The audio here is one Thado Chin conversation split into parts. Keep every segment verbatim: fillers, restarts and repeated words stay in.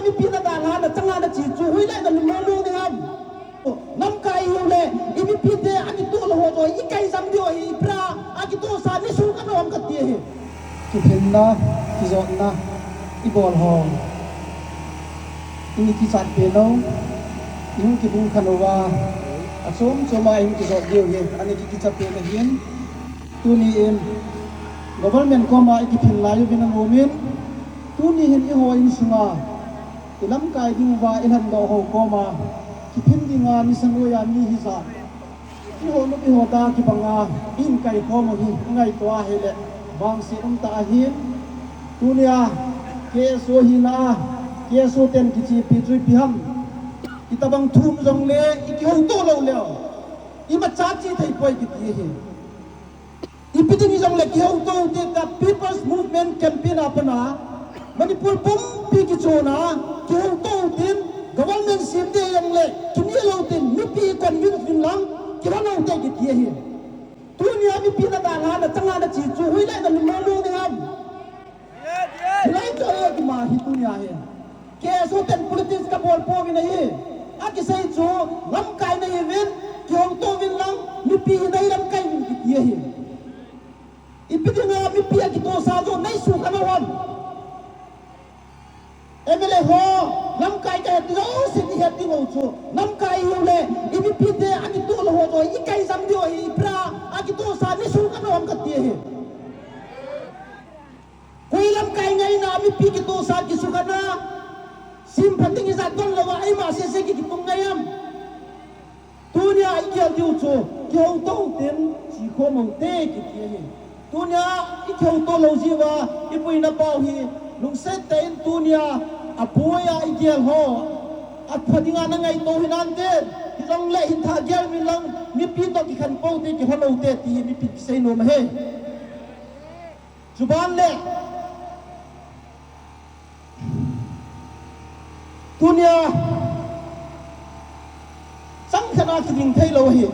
Mipi nadalha, nachanga nache chu hoilai a nalungmong ding ham? Lamkai ihiu le, i mipite akitoh lou ho chu ikai jang diu ahi, ipi a akitohsa nei suh kha u ham kati ahi. Kiphinna, kijotna ibol ho, ini kichat pen u, ihung kibung khan uva, achom chom a ihung kijot diu hi, ani ki kicha pen ahin, tuni in government koma ikiphin lai uvin anom in, tuni hin eiho insunga ilamkai ding uva ilhendoh ho koma kiphin dinga nisa noiya mi hijat, eiho nupi ho ta kibanga ihin kaikhom u hi ngaito ahile vangset umtah ahin. Tunia K S O hina a, K S O ten kichepi chu ipi ham? Itobang thum jongle ikihouto lou leu, imacha che thei poi kiti ahi. Ipi ding hijongle kihouto ute tia People's Movement Campaign a pat a Manipur pumpi kichon a, kihouto utin, government sem ding jongle kinel utin, mipi convince uvin lang kilhon ute kiti ahi. Tunia mipi nadalha, nachanga nache chu hoilai a nalungmong ding ham? Hilai chu ahi kima hi tunia hi. K S O ten politics kabol pouvin ahi. Akisei chu lamkai nahiuvin, kihouto uvin lang mipi hi neilamkai uvin kiti ahi. Ipi dinga mipi akitohsa chu nei suh kha u ham? M L A ho, lamkai kahi ti jouse nahet ding u chu, lamkai ihiu le, i mipite akitoh lou ho chu ikai jang diu ahi, ipi a akitohsa nei suh kha u ham kati ahi. Koi lamkai ngaina mipi kitohsa kisukhana, simphat ding ijat don louva eima sese ki kitung ngai ham? Tunia igel diu chu kihouto utin, chekhom ute kiti ahi. Tunia ikihouto lou jeh uva iboina pau hi lungset tah in tunia aboiya igel ho, apha dinga nangaito hinante, hijongle hithah gel uvin lang mipi toh kikhen pou te, kilhon ute ti hi mipin kisei nom ahi. Chuban le tunia changkhat a kiding theilou ahi.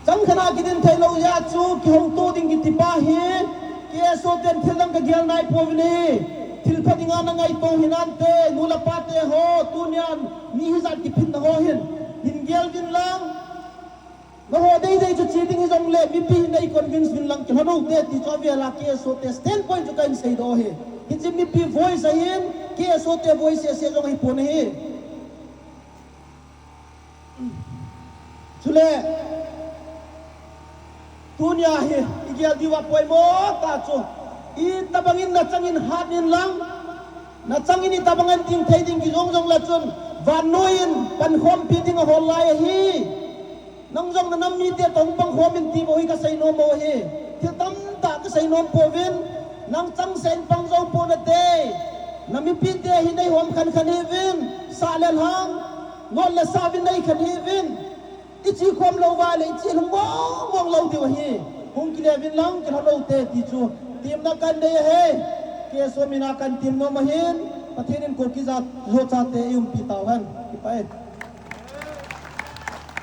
Changkhat a kiding theilou jeh a chu kihouto ding kiti pa hi K S O ten thildang kagel naipouvin ahi. Thilpha dinga nangaito hinante, nu le pa te ho, tunia mi hijat kiphinna ho hin, hin gel uvin lang. Nangho deidei chu che ding hijongle mipi nei convince uvin lang kilhon ute ti chu avela K S O te standpoint chu kahin seidoh ahi. Hiche mipi voice ahin, K S O te voice sese jong ahipon ahi. Chule tunia hi igel diuva poimo tah chu, itobangin nachangin hat in lang, nachangin itobangin ding thei ding kijong jongle chun, vannoiyin pankhompi ding ahol lai ahi. Nang jong nanam mite toh pangkhom in ti bou hi kasei nom u ahi. Thil tamtah kasei nom pouvin, nang changseh in pang jou ponate. Namipite hi neihom khan khan hiuvin, sah le lhang, not le sah uvin neikhen hiuvin. Iche khom lou uva le iche lhung mong mong lou diu ahi. Hung kile uvin lang kilhon ute ti chu temna kahin nei ahi. K S O mina kahin tem nom ahin, Pathen in Kuki jat ho chate eiumpi tauhen. Kipah e.